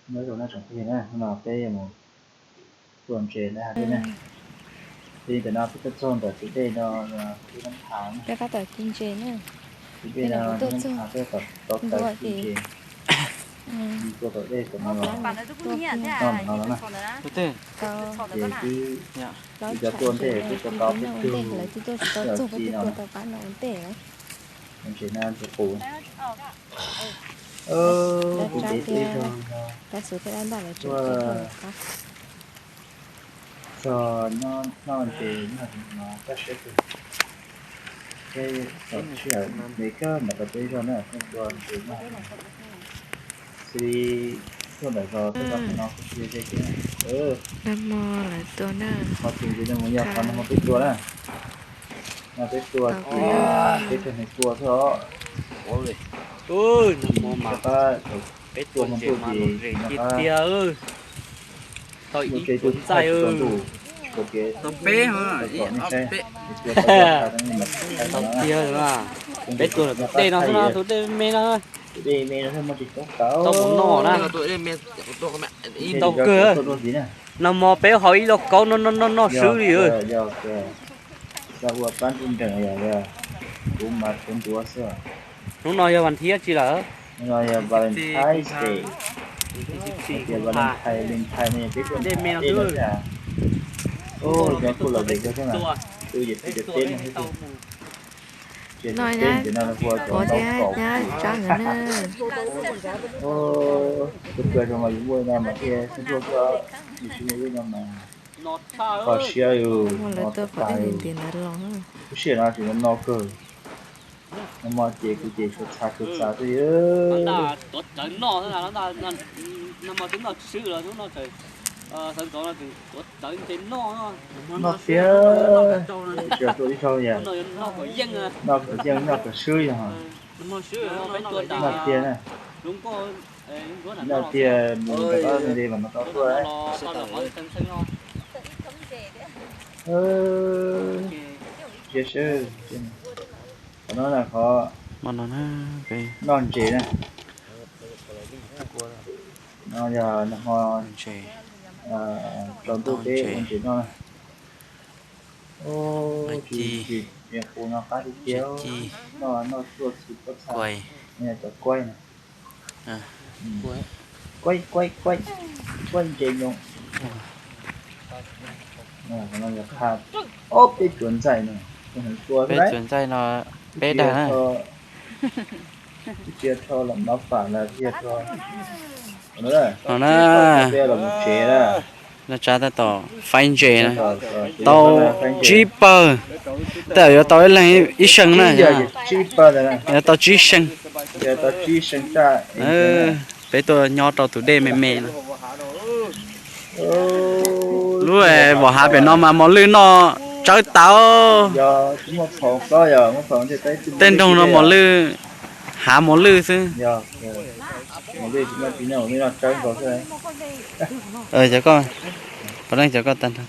Nyob zoo na tsoom phooj ywg na, hnub no peb yuav mus tua ntses na ha na. Peb ntawm no peb tuaj txog ntawm tus dej no, tus dej Nab Phas na. Peb tab tom ci ntses na. Tus dej no Nab Phas peb tom tau taws ci ntses. Tua tom dej tom no los noj ntawm no no na. Ces twb ib cov tuaj ntej twb tua tau peb tug, peb los ci no. Ntses no ntses qus. Kuv ntes tej zog no tuaj txog noj ntses noj no taj siab kawg. Peb tom sij hawm ntev kawg nram qab teb zog na, tuaj tua ntses noj. Xws li tuaj nram zos tuaj tau qhov no kuj tsis yog ze kiag. Nag hmo lawv tua na, qhov tsis ntxiv no mus yog qhov nag hmo peb tua na. No peb tua ces peb cov neeg tua xwb os. Nag hmo mas peb tua hmo ntuj ces no qab tiag. Tau ib tsev tuaj ntxaij tsis tau ntuj, ua kev tau peb, ib ob peb, tua tau tiag. Peb tua tus dej no xwb no, tus dej me no, tus dej me no muaj tsis tau tau mus noj na. Tau kawg. Nag hmo peb haus ib lauj kaub noj noj noj swb li. Yog ua pab ntuj nreem yog kuv mas kuv ntuav xwb. Hnub no yog vas thiab tsi lawm? Hnub no yog Valentine Day. Hais tias Valentine, Valentine no yog peb tua ntses no xwb. Cov kuj lom zem kawg thiab mas, tus yawm txiv cov teb no thiab. Ces tus teb ntawm no lawv hu ua cov ntau kaum. Tus kawg zoo mas yus muaj no mas thiaj xub tuaj xwb, yus tsis muaj lub no mas kho siab yus no tas tas yus. Lub sij hawm no tseem no kawg. Nag hmo ces kuv ces txhua txhua txhua txhua xwb. Nag hmo twb noj swb los hnub no tseem sawv ntxov no tseem tuav rawv ntses noj. Noj tiag, tsis yog tuaj ib zaug yog noj kom yeej noj kom swb yog. Noj tiag na. Noj tiag, mus rov qab nte mas no tau tuaj. Cia seb, qhov no na qhov noj ntses na. No yog nag hmo tsaus ntuj peb ua ntses noj na. Tsis tsis qus no qab tiag tiag, noj noj tuaj txhua pob txha, cov kuaib na. Kuaib kuaib kuaib, kuaib ntses nyoos. Ob peb tsuas ntxaij no, peb tsuas ntxaij no, peb dag na. Ib tsia rho los no fam na, ib tsia rho no na, peb los mus tsev na. No tsav tab tom faib ntses na, tau tsib pawg, tej zaum yuav tau ib leeg ib seem na, yuav tau tsib seem. Peb tuaj nyob rau tus dej me me no. Lub vos hav pem no mas mos lwj noj tsawb tas. Tej nroog no mos lwj, hav mos lwj xwb. Cov koj, puav leej cov koj tag nrho.